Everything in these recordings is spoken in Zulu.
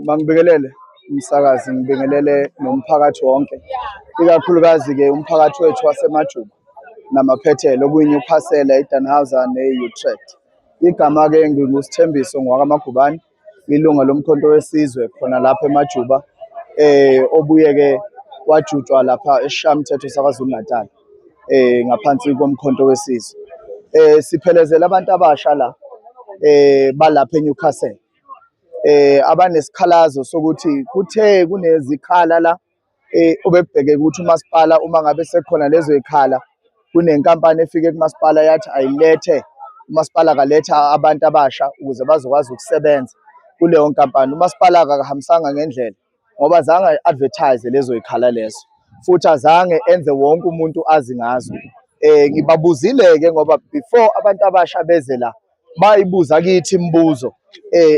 Mangibingelele umsakazi, ngibingelele nomphakathi wonke, ikakhulukazi ke umphakathi wethu waseMajuba namaphethelo okuyiNewcastle, iDannhauser ne-Utrecht. Igama-ke nginguSithembiso ngowakaMagubane, ilunga loMkhonto weSizwe khona lapha eMajuba, obuye-ke wajutshwa lapha eSishayamthetho saKwaZulu Natal, ngaphansi koMkhonto weSizwe. Siphelezela abantu abasha la balapha eNewcastle abanesikhalazo sokuthi kuthe kunezikhala la obekubhekeke ukuthi umasipala uma ngabe sekukhona lezo y'khala kunenkampani efike kumasipala yathi ayilethe umasipala akaletha abantu abasha ukuze bazokwazi ukusebenza kuleyo nkampani. Umasipala akahambisanga ngendlela ngoba azange a-advertise lezo y'khala lezo futhi azange enze wonke umuntu azi ngazo. Ngibabuzile-ke ngoba before abantu abasha beze la bayibuza kithi imibuzo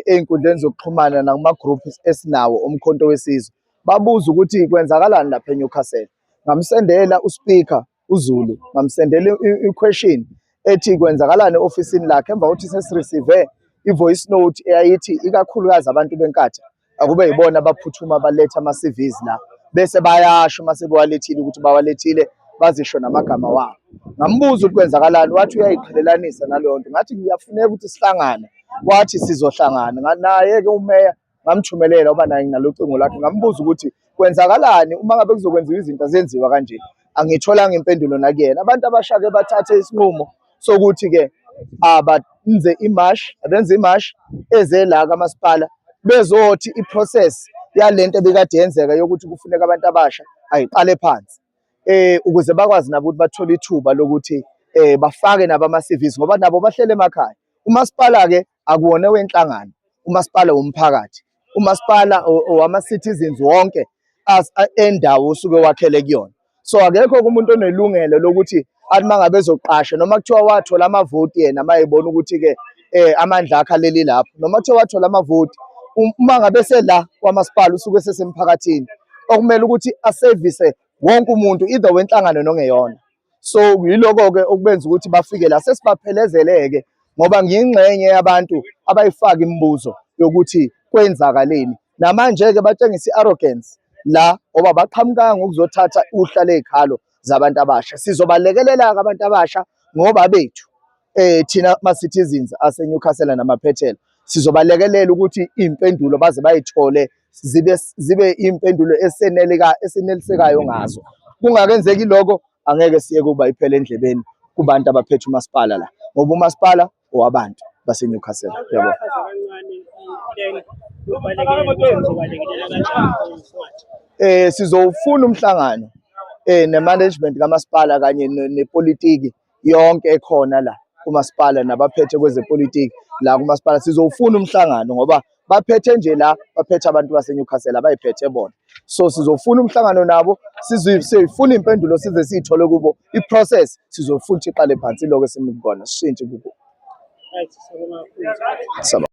ey'nkundleni zokuxhumana nakuma-group esinawo oMkhonto weSizwe. Babuza ukuthi kwenzakalani lapha eNewcastle. Ngamsendela uSpeaker uZulu, ngamsendela i-question ethi kwenzakalani e-ofisini lakhe emva kokuthi sesi-receive i-voice note eyayithi ikakhulukazi abantu beNkatha akube yibona abaphuthuma baletha ama-CVs la bese bayasho uma sebewalethile ukuthi bawalethile bazisho namagama wabo. Ngambuza ukuthi kwenzakalani, wathi uyayiqhelelanisa naleyo nto. Ngathi ngiyafuneka ukuthi sihlangane, wathi sizohlangana. Naye-ke umeya ngamthumelela ngoba naye nginalo ucingo lwakhe, ngambuza ukuthi kwenzakalani uma ngabe kuzokwenziwa izinto azenziwa kanje. Angiyitholanga impendulo nakuyena. Abantu abasha-ke bathathe isinqumo sokuthi-ke abenze imashi, abenze imashi eze la kamasipala bezothi i-process yalento ebikade yenzeka yokuthi kufuneka abantu abasha ayiqale phansi ukuze bakwazi nabo ukuthi bathole ithuba lokuthi bafake nabo ama-CVs ngoba nabo bahlele emakhaya. Umasipala-ke akuwona wenhlangano, umasipala womphakathi, umasipala owama-citizens wonke endawo osuke wakhele kuyona. So akekho umuntu onelungelo lokuthi athi uma ngabe ezoqasha noma kuthiwa wathola amavoti yena uma ebona ukuthi-ke amandla akhe aleli lapho, noma kuthiwa wathola amavoti uma ngabe sela kwamasipala usuke esesemphakathini okumele ukuthi asevise wonke umuntu either wenhlangano nongeyona. So yiloko-ke okubenza ukuthi bafike la sesibaphelezele-ke ngoba ngiyingxenye yabantu abayifaka imibuzo yokuthi kwenzakaleni. Namanje-ke batshengisa i-arrogance la ngoba baqhamukanga ukuzothatha uhla ley'khalo zabantu abasha. Sizobalekelela-ke abantu abasha ngoba bethu thina ma-citizens aseNewcastle namaphethelo sizobalekelela ukuthi iy'mpendulo baze bayithole zibe iy'mpendulo esenelika esenelisekayo ngazo. Kungakenzeki lokho angeke siyeke ukuba iphele endlebeni kubantu abaphethe umasipala la ngoba umasipala owabantu baseNewcastle. Yabo. Sizowufuna umhlangano ne-management kamasipala kanye nepolitiki yonke ekhona la kumasipala nabaphethe kwezepolitiki la kumasipala sizowufuna umhlangano ngoba baphethe nje la baphethe abantu baseNewcastle abayiphethe bona. So sizofuna umhlangano nabo, sizifuna impendulo size siyithole kubo. I-process sizofuna ukuthi iqale phansi, iloko esimukubona sishintshe kubo.